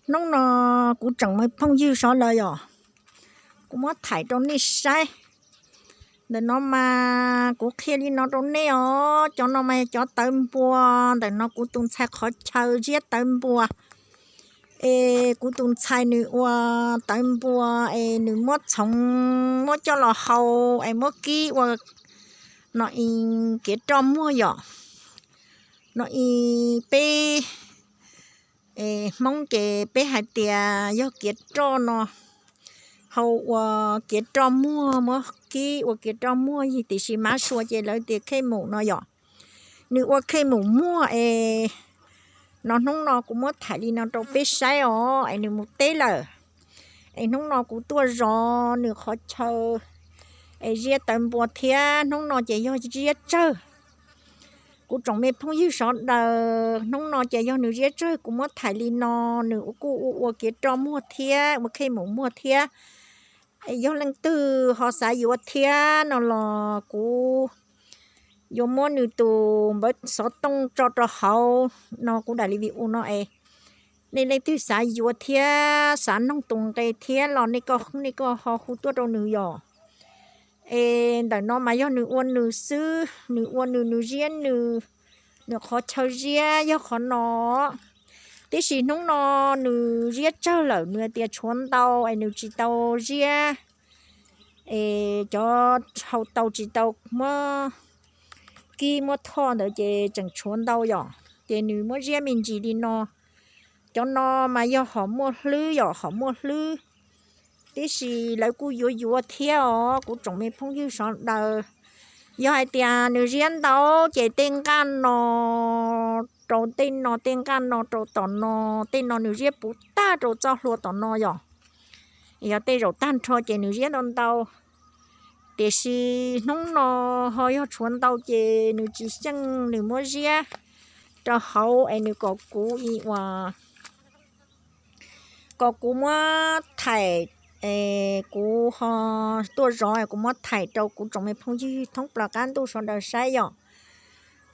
Hnub no kuv tseem me phooj ywg sawv daws yom, kuv muab thaij rau nej saib. Ntawm no mas kuv qhia li no rau nej os, cov no mas yog cov tawv npua. Ntawm no kuv tus ntxhais qhov chaw ziab tawv npua, es kuv tus ntxhais nws ua tawv npua, es nws muab txhoov muab coj los hau, es muab kib ua no ib kev roj muag yom. No ib peb Hmoob ces peb hais tias yog kev roj no, hau ua kev roj muag, muab kib ua kev roj muag, tiam sis mab sua ces lawv tias khej mum no yom. Nws ua khej mum muag es no hnub no kuv muab thaij li no rau peb saib os, es nws mus teb lawm. Es hnub no kuv tuaj zov nws qhov chaw, es ziab tawv npua thiab, hnub no ces yog ziab tsawg. Kuv tsoom me phooj ywg sawv daws, hnub no ces yog nws ziab tsawg, kuv muab thaij li no, nws kuj ua ua kev roj muag thiab, ua khej mum muag thiab. Yog leej twg ho xav yuav thiab no los kuv yuav muab nws tus npawb xov tooj tso rau hauv no kuv daim li video no es, nej leej twg xav yuav thiab xav noog tus nqe thiab los nej, nej kuj ho hu tuaj rau nws yom. Es ntawm no mas yog nws ua nws xwb, nws ua nws, nws ziab nws, nws qhov chaw ziab yog qhov no. Tiam sis hnub no nws ziab tsawg lawm, nws tias tshuav ntau es nws tsis tau ziab, es cov hau tau tsis tau muab kib muab thoj ntawd ces tseem tshuav ntau yom, ces nws muab ziab me ntsis li no. Cov no mas yog hom muaj hlwb yom, hom muaj hlwb. Tiam sis lawv kuj yuav yuav thiab os, kuv tsoom me phooj ywg sawv daws. Yog hais tias nws ziab ntau ces tej nqaj no rau tej no, tej nqaj no rau tom no, tej no nws ziab puv tag rau txoj hlua tom no yom. Yog tej zaum tag nrho ces nws ziab ntau ntau. Tiam sis hnub no ho yog tshuav ntau ces nws tsis xyeej, nws muab ziab rau hauv es nws kom kuv ua kom kuv muab thaij, kuv ho tuaj zov kuv muab thaij rau kuv tsoom me phooj ywg thoob plaws qab ntuj sawv daws saib yom.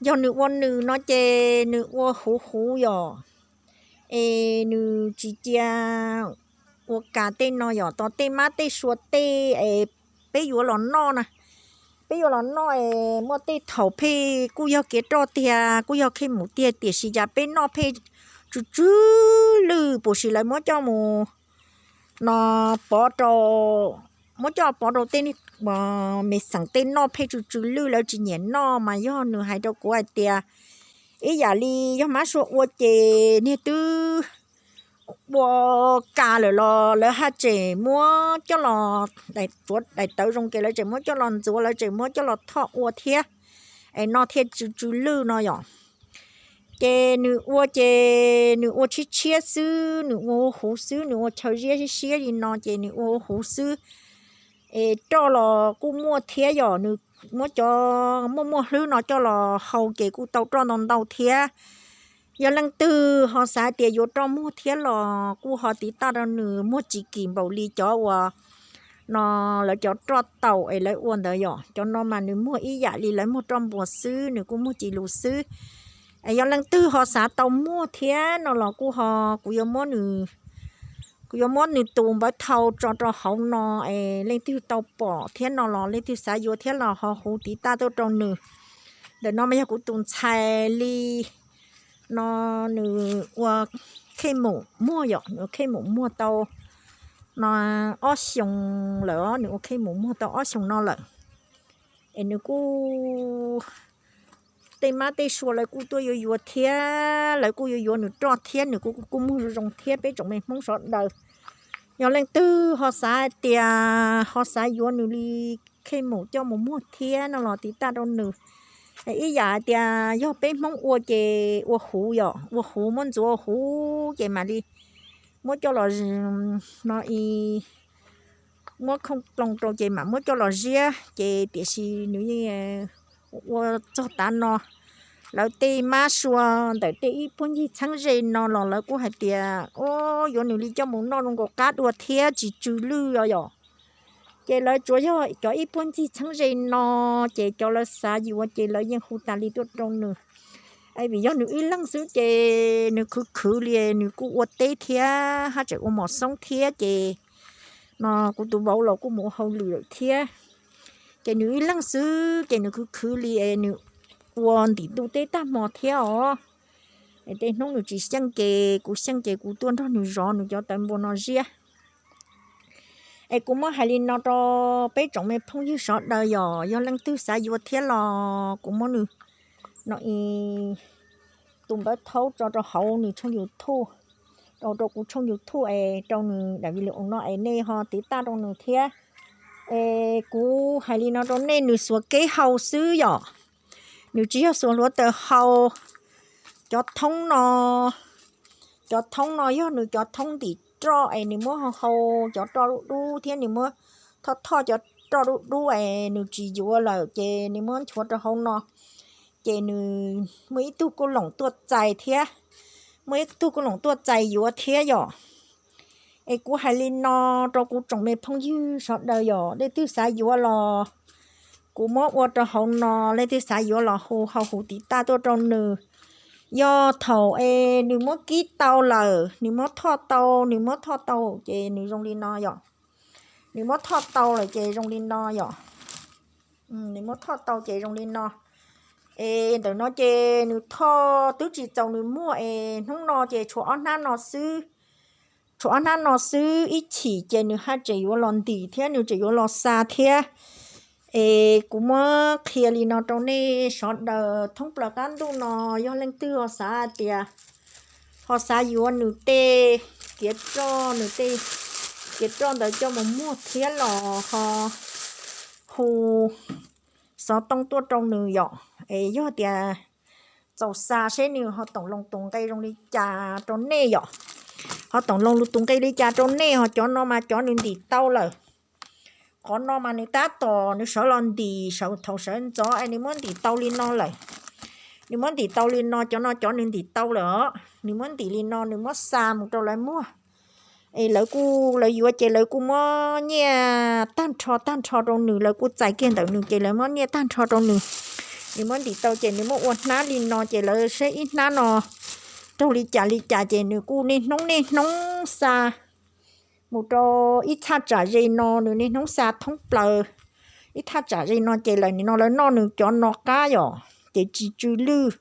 Yog nws ua nws no ces nws ua huv huv yom, es nws tsis cia ua kas tej no yom, tos tej mab tej sua tej es peb yuav los noj na. Peb yuav los noj es muaj tej thaum pheej kuj yog kev roj tiag, kuj yog khej mum tiag, tiam sis cas peb noj pheej tsw tsw lwj, puas sis lawv muab coj mus no pov rau, muab coj pov rau tej me xeem tej noj pheej tsw tsw lwj, lawv tsis nyiam noj. Mas yog nws hais rau kuv hais tias ib yam li yog mab sua ua ces niag twb ua kas lawm los lawv haj tseem muab coj los, tsuav daim tawv zoo ces lawv tseem muab coj los ntxuav, lawv tseem muab coj los thoj ua thiab, es noj thiaj tsw tsw lwj no yom. Ces nws ua ces nws ua tshiab tshiab xwb, nws ua huv xwb, nws ua chaw ziab siab li no ces nws ua huv xwb. Es roj los kuj muaj thiab yom, nws muab cov muaj muaj hlwb no coj los hau ces kuj tau roj ntau ntau thiab. Yog leej twg ho xav tias yuav roj muag thiab los kuj ho tiv taj rau nws, muag tsis kim npaum li cov uas no lawv cov roj taum es lawv ua ntawd yom. Cov no mas nws muag ib yam li lawv muag roj npua xwb, nws kuj muag cis lus xwb. Es yog leej twg ho xav tau muag thiab no los kuj ho, kuv yuav muab nws, kuv yuav muab nws tus npawb thau tso rau hauv no, es leej twg tau pom thiab no los leej twg xav yuav thiab los ho hu tiv taj tuaj rau nws. Ntawm no mas yog kuv tus ntxhais li no, nws ua khej mum muag yom, nws ua khej mum muag tau no ob xyoos lawm, nws ua khej mum muag tau ob xyoos no lawm. Es nws kuj, tej mab tej sua lawv kuj tuaj yuav yuav thiab, lawv kuj yuav yuav nws roj thiab, nws kuj, kuj muag zoo zoo thiab peb tsoom me Hmoob sawv daws. Yog leej twg ho xav tias ho xav yuav nws li khej mum coj mus muag thiab no los tiv taj rau nws. Ib yam hais tias yog peb Hmoob ua ces ua huv yom, ua huv muab ntxuav ua huv ces mam li muab coj los no, muab khooj ploog rau ces mam muab coj los ziab ces, tiam sis nws yeej ua txog tav no, lawv tej mab sua ntawm tej ib puag ncig txheeb ze no los lawv kuj hais tias, o, yuav nws li coj mus noj zoo nkaus qab dua thiab tsis tsw lwj os yom. Ces lawv tsuas yog cov ib puag ncig txheeb ze no, ces cov lawv xav yuav ces lawv yeej hu tas li tuaj rau nws. Vim yog nws ib leeg xwb ces nws khwv khwv li, nws kuj ua teb thiab haj tseem ua mos xoob thiab ces no kuv tus vauv los kuj mus ua hauj lwm lawm thiab. Ces nws ib leeg xwb ces nws khwv khwv li, nws ua ntim ntuj teb tag hmo thiab os. Tej hnub nws tsis xyeej ces kuv xyeej ces kuv tuaj nrog nws zov nws cov tawv npua no ziab. Es kuv muab hais li no rau peb tsoom me phooj ywg sawv daws yom, yog leej twg xav yuav thiab los kuv muab nws no tus npawb thaub tso rau hauv nws tshooj YouTube, rau rau kuv tshooj YouTube es rau nws daim video no es nej ho tiv taj rau nws thiab. Es kuv hais li no rau nej, nws xuas kev hau xwb yom, nws tsis yog xuas hluav taws hau. Cov thoob no, cov thoob no yog nws cov thoob ntim roj es nws muab hau hau cov roj dub dub thiab nws muab thoj thoj cov roj dub dub es nws tsis yuav lawm ces nws muab nchuav rau hauv no. Ces nws muaj ib tug kuj loom tuaj txais thiab, muaj ib tug kuj loom tuaj txais yuav thiab yom. Es kuv hais li no rau kuv tsoom me phooj ywg sawv daws yom, leej twg xav yuav los kuv muab ua rau hauv no, leej twg xav yuav los hu hauv huv tiv taj tuaj rau nws. Yog thaum es nws muab kib tau lawm, nws muab thoj tau, nws muab thoj tau ces nws zoo li no yom. Nws muab thoj tau lawm ces zoo li no yom. Nws muab thoj tau ces zoo li no. Es ntawm no ces nws thoj twb tsis txaus nws muag es hnub no ces tshuav ob hnab no xwb. Tshuav ob hnab no xwb, ib chim ces nws haj tseem yuav los ntim thiab nws tseem yuav los xa thiab. Es kuv muab qhia li no rau nej sawv daws thoob plaws qab ntuj no, yog leej twg ho xav hais tias ho xav yuav nws tej kiav roj, nws tej kiav roj ntawd coj mus muag thiab los ho hu xov tooj tuaj rau nws yom. Es yog tias txaus xa seb nws ho toom loo tus nqe zoo li cas rau nej yom. Ho toom loo tus nqe li cas rau nej, ho cov no mas cov nws ntim tau lawm. Qhov no mas nws tab tom nws sawv los ntim, sawv thaum sawv ntxov es nws muab ntim tau li no lawm. Nws muab ntim tau li no, cov no cov nws ntim tau lawm os. Nws muab ntim li no, nws muab xa mus rau lawv muag. Es lawv kuj, lawv yuav ces lawv kuj muab nyiaj tag nrho tag nrho rau nws, lawv kuj txais kiag ntawm nws ces lawv muab nyiaj tag nrho rau nws. Nws muab ntim tau ces nws muab ua hnab li no ces lawv saib ib hnab no raug li cas li cas ces nws kuj niaj hnub niaj hnub xa mus rau ib thaj tsam ze no, nws niaj hnub xa thoob plaws ib thaj tsam ze no ces lawv nim no lawv noj nws cov no qab yom, ces tsis tsw lwj.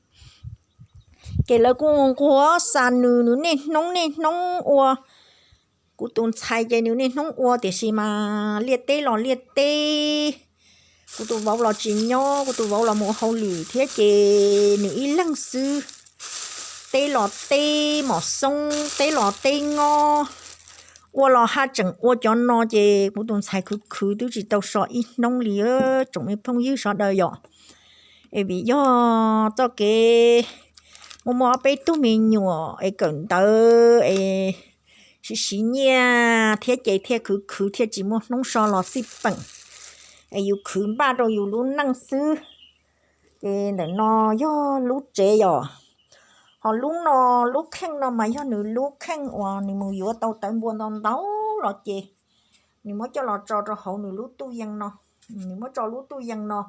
Ces lawv kuj nquag xa nws, nws niaj hnub niaj hnub ua. Kuv tus ntxhais ces nws niaj hnub ua tiam sis mas liaj teb los liaj teb, kuv tus vauv los tsis nyob, kuv tus vauv los mus ua hauj lwm thiab ces nws ib leeg xwb. Teb los teb mos xoob, teb los teb ngob, ua los haj tseem ua cov no ces kuv tus ntxhais khwv khwv twb tsis tau so ib hnub li, tsoom me phooj ywg sawv daws yom. Es vim yog txoj kev muaj muaj ob peb tug me nyuam es kawm ntawv es siv siv nyiaj thiab ces thiaj khwv khwv thiaj tsis muaj hnub so los xij peem. Es yus khwv npaj rau yus lub neej xwb. Ces ntawm no yog lub tsev yom. Ho lub no, lub kheej no mas yog nws lub kheej uas nws mus yuav tau tawv npua ntau ntau los ces nws muab coj los tso rau hauv nws lub tuj yees no. Nws muab tso lub tuj yees no,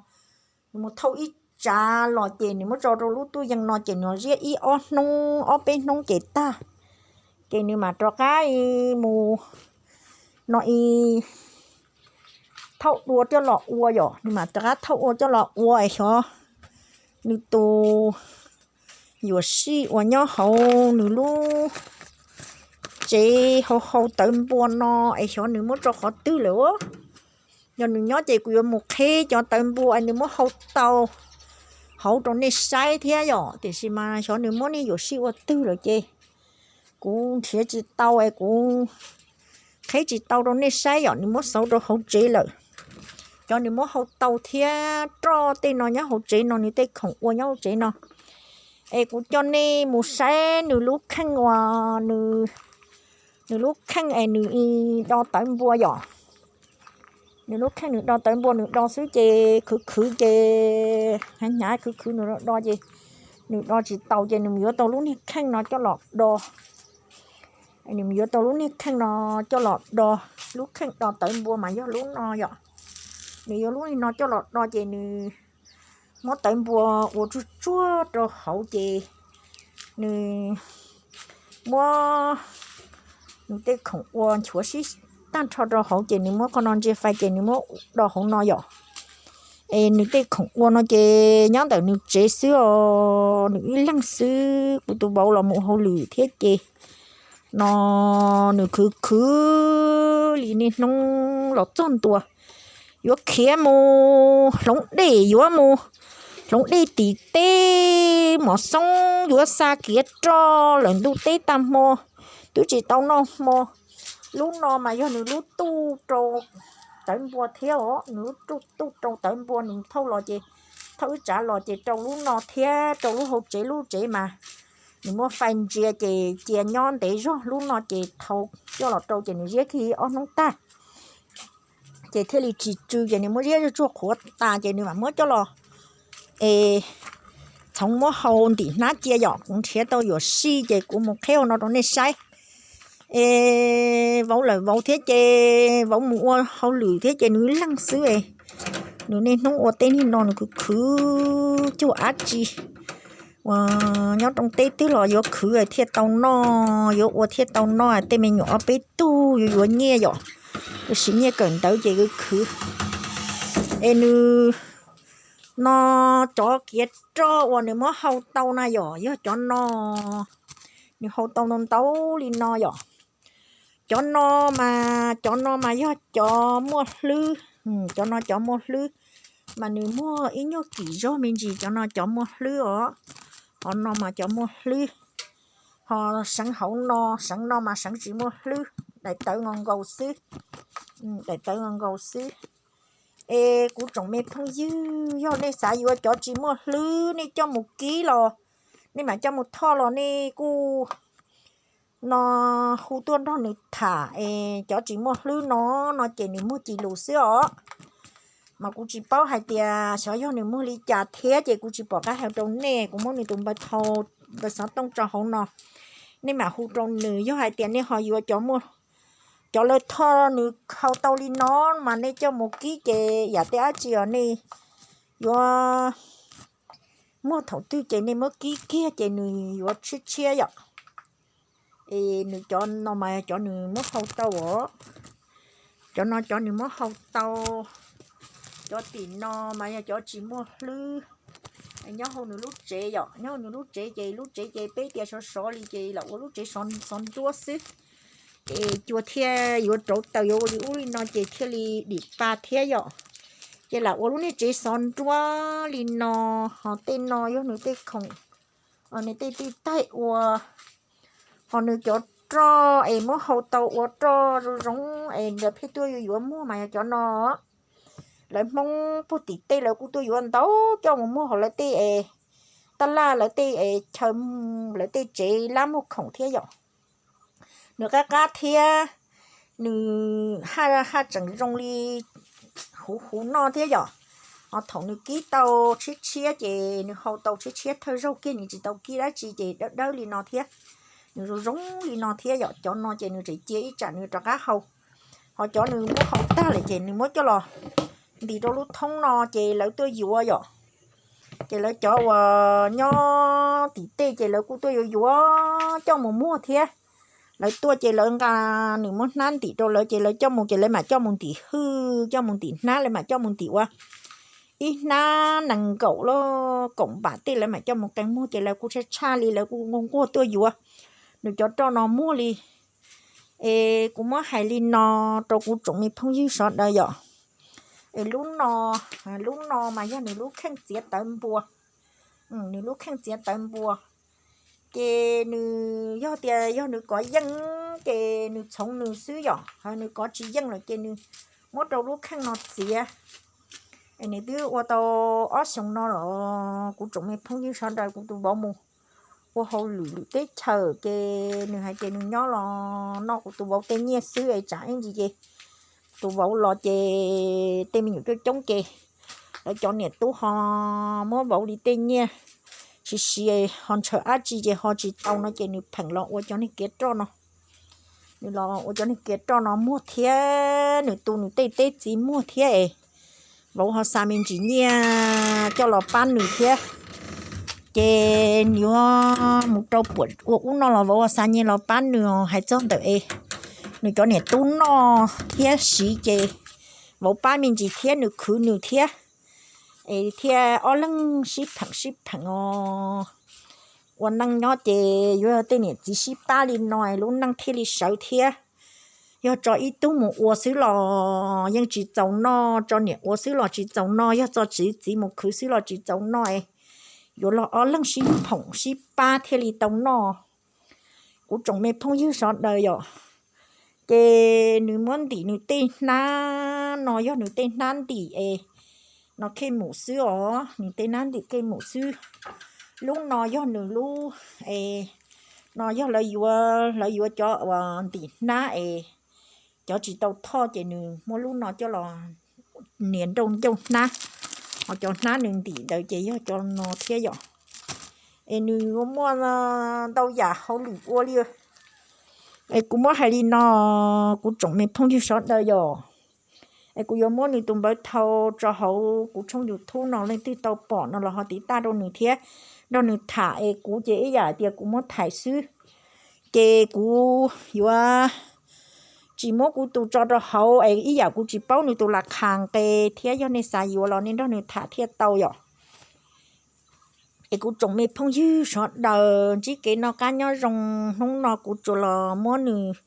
nws mus thauj ib tsav los ces nws muab tso rau lub tuj yees no ces nws ziab ib ob hnub ob peb hnub ces tag. Ces nws mam rov qab mus no thauj dua coj los ua yom, nws mam rov qab thauj ua coj los ua es xyov nws tus yuam sij uas nyob hauv nws lub tsev hauv hau tawv npua no es xyov nws muab tso qhov twg lawm. Yog nws nyob ces kuv yuav mus qheb cov tawv npua es nws muab hau tau hauv rau nej saib thiab yom, tiam sis mas xyov nws muab niag yuam sij ua twg lawm ces kuv nrhiav tsis tau es kuv qheb tsis tau rau nej saib yom, nws muab xauv rau hauv tsev lawm. Cov nws muab hau tau thiab roj tej no nyob hauv tsev no, nws tej khoom ua nyob hauv tsev no. Es kuv coj nej mus saib nws lub kheej uas nws lub kheej es nws do tawv npua yom. Nws lub kheej nws do tawv npua, nws do xwb ces khwv khwv ces hnyav hnyav khwv khwv nws do ces nws do tsis tau ces nws mus yuav tau lub niag kheej no coj los do. Nws mus yuav tau lub niag kheej no coj los do. Lub kheej do tawv npua mas yog lub no yom. Nws yuav lub no coj los do ces nws muab tawv npua ua tsuag tsuag rau hauv ces nws muab nws tej khoom ua nchuav sib tag nrho rau hauv ces nws muab qhov no ntsia fais ces nws muab do hauv no yom. Es nws tej khoom ua no ces nyob ntawm nws tsev xwb os, nws ib leeg xwb, kuv tus vauv los mus hauj lwm thiab ces no nws khwv khwv li niaj hnub los txog ntua, yuav khiav mus hloov dej, yuav mus hloov dej tim teb, mos xoob yuav xa kiav roj lawm ntuj teb tag hmo, twb tsis tau noj hmo. Lub no mas yog nws lub tuj rau tawv npua thiab os, nws lub tuj rau tawv npua, nws thauj los ces, thauj ib tsav los ces rau lub no thiab rau lub hauv tsev, lub tsev mas nws muab fais ntsia ces cia nyob ntev zog, lub no ces thaum coj los rau ces nws ziab kiag ob hnub tag ces thiaj li tsis tsw ces nws muab ziab zuj tsuag qhuav tas ces nws mam muab coj los es txhoov muab hau ntim hnab cia yom. Kuv nrhiav tau yuam sij ces kuv mus qheb hauv no rau nej saib. Es vauv lawm vauv thiab ces vauv mus ua hauj lwm thiab ces nws ib leeg xwb es nws niaj hnub ua teb niaj no nws khwv khwv cuag dab tsi. Uas nyob rau teb twg los yuav khwv thiaj tau noj, yuav ua thiaj tau noj, tej me nyuam ob peb tug yuav yuav nyiaj yom, yuav siv nyiaj kawm ntawv ces khwv khwv. Es nws no cov kiav roj uas nws muab hau tau na yom, yog cov no, nws hau tau ntau ntau li no yom. Cov no mas, cov no mas yog cov muaj hlwb, cov no cov muaj hlwb, mas nws muaj ib nyuag kim zog me ntsis, cov no cov muaj hlwb os. Qhov no mas cov muaj hlwb, ho seev hauv no, seev no mas seev tsis muaj hlwb, daim tawv nkaus nkaus xwb, daim tawv nkaus nkaus xwb. Es kuv tsoom me phooj ywg, yog nej xav yuav cov tsis muaj hlwb nej coj mus kib los, nej mam coj mus thoj los nej kuj no hu tuaj nrog nws tham es cov tsis muaj hlwb no, no ces nws muag ci lus xwb os. Mas kuv tsis paub hais tias xyov yog nws muag li cas thiab ces kuv tsis pom qab hais rau nej, kuv muab nws tus npawb thau, npawb xov tooj tso hauv no, nej mam hu rau nws. Yog hais tias nej ho yuav cov, cov lawv thoj nws hau tau li no mas nej coj mus kib ces yam tej dab tsi os nej yuav muag thaum twg ces nej muab kib kiag ces nws yuav tshiab tshiab yom. Es nws cov no mas cov nws muab hau tau os. Cov no cov nws muab hau tau. Cov tim no mas yog cov tsis muaj hlwb. Nyob hauv nws lub tsev yom, nyob hauv nws lub tsev ces lub tsev ces peb tias sov sov li ces lam ua lub tsev xov nruab xwb. Ces cua thiaj yuav rauv taws yuav ua li ub li no ces thiaj li dim pa thiab yom. Ces lam ua lub niag tsev xov nruab li no. Ho tej no yog nws tej khoom, nws tej twj taig ua, ho nws cov roj es muab hau tau ua roj zoo zoo es lawv pheej tuaj yuav yuav muag mas yog cov no. Lawv Hmoob puag tim tej lawv kuj tuaj yuav ntau coj mus muag hauv lawv tej es taj laj, lawv tej es chaw, lawv tej tsev lab muag khoom thiab yom. Nws qab qab thiab, nws haj tseem zoo li huv huv noj thiab yom. Ho thaum nws kib tau tshiab tshiab ces nws hau tau tshiab tshiab thawj zaug kiag nws tsis tau kib dab tsi ces dawb dawb li no thiab. Nws zoo zoo li no thiab yom. Cov no ces nws tseem cia ib tsam nws rov qab hau. Ho cov nws muab hau tag lawm ces nws muab coj los ntim rau lub thoob no ces lawv tuaj yuav yom. Ces lawv cov uas nyob tim tej ces lawv kuj tuaj yuav yuav coj mus muag thiab. Lawv tuaj ces lawv nqa, nws muab hnab ntim rau lawv ces lawv coj mus ces lawv mam coj mus ntim hwj, coj mus ntim hnab, lawv mam coj mus ntim ua ib hnab nees nkaum los kaum npam tej lawv mam coj mus qee muag ces lawv kuj tshaj tshaj li, lawv kuj nquag nquag tuaj yuav nws cov roj no muag li. Es kuv muab hais li no rau kuv tsoom me phooj ywg sawv daws yom. Es lub no, lub no mas yog nws lub kheej txiav tawv npua. Nws lub kheej txiav tawv npua ces nws yog tias yog nws kov yeej ces nws txhoov nws xwb yom. Ho nws kov tsis yeej lawm ces nws muab rau lub kheej no txiav. Es nws twb ua tau ob xyoos no los kuv tsoom me phooj ywg sawv daws, kuv tus vauv mus ua hauj lwm lwm teb chaws ces nws hais tias nws nyob los noj kuv tus vauv tej nyiaj xwb es tsam ib ntsis ces tus vauv los ces tej me nyuam coob coob ces lawv cov niam tub ho muab vauv li tej nyiaj siv siv ho ntshaw dab tsi ces ho tsis tau no ces nws pheem los ua cov niag kiav roj no. Nws los ua cov niag kiav roj no muag thiab nws tu nws tej teb txiv muag thiab es vauv ho xa me ntsis nyiaj coj los pab nws thiab. Ces nws yuav mus rau puam ua ub no los vauv ho xa nyiaj los pab nws. Hais txog ntawm es nws cov niam tub noj thiab siv ces vauv pab me ntsis thiab nws khwv nws thiab, es thiaj ob leeg sib pheem sib pheem os. Ua neej nyob ces yuav yog tej niam txiv sib pab li no lub neej thiaj li sawv thiab. Yog tso ib tug mus ua xwb los yeej tsis txaus noj, tso niam ua xwb los tsis txaus noj, yog tso txiv txiv mus khwv xwb los tsis txaus noj, yuav los ob leeg sib phoom sib pab thiaj li tau noj. Kuv tsoom me phooj ywg sawv daws yom, ces nws muab ntim nws tej hnab no yog nws tej hnab ntim es no khej mus xwb os, nws tej hnab ntim khej mus xwb. Lub no yog nws lub es no yog lawv yuav, lawv yuav cov uas ntim hnab es cov tsis tau thoj ces nws muab lub no coj los nias nrauj ncauj hnab, ho cov hnab nws ntim ntawd ces yog cov no thiab yom. Es nws yuav muaj ntau yam hauj lwm ua li. Es kuv muab hais li no, kuv tsoom me phooj ywg sawv daws yom, es kuv yuav muab nws tus npawb thau tso hauv kuv tshooj YouTube no, leej twg tau pom no los ho tiv taj rau nws thiab nrog nws tham. Es kuv ces ib yam tias kuv muab tham xwb, ces kuv yuav tsis muab kuv tus tso rau hauv es ib yam kuv tsis paub nws tus las khas nqe thiab, yog nej xav yuav los nej nrog nws tham thiaj tau yom. Es kuv tsoom me phooj ywg sawv daws ntsib kev noj qab nyob zoo, hnub no kuv tsuas los muab nws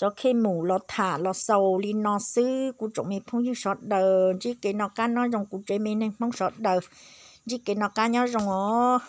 cov khej mus los tham los xaus li no xwb. Kuv tsoom me phooj ywg sawv daws ntsib kev noj qab nyob zoo, kuv tsev me neeg Hmoob sawv daws ntsib kev noj qab nyob zoo os.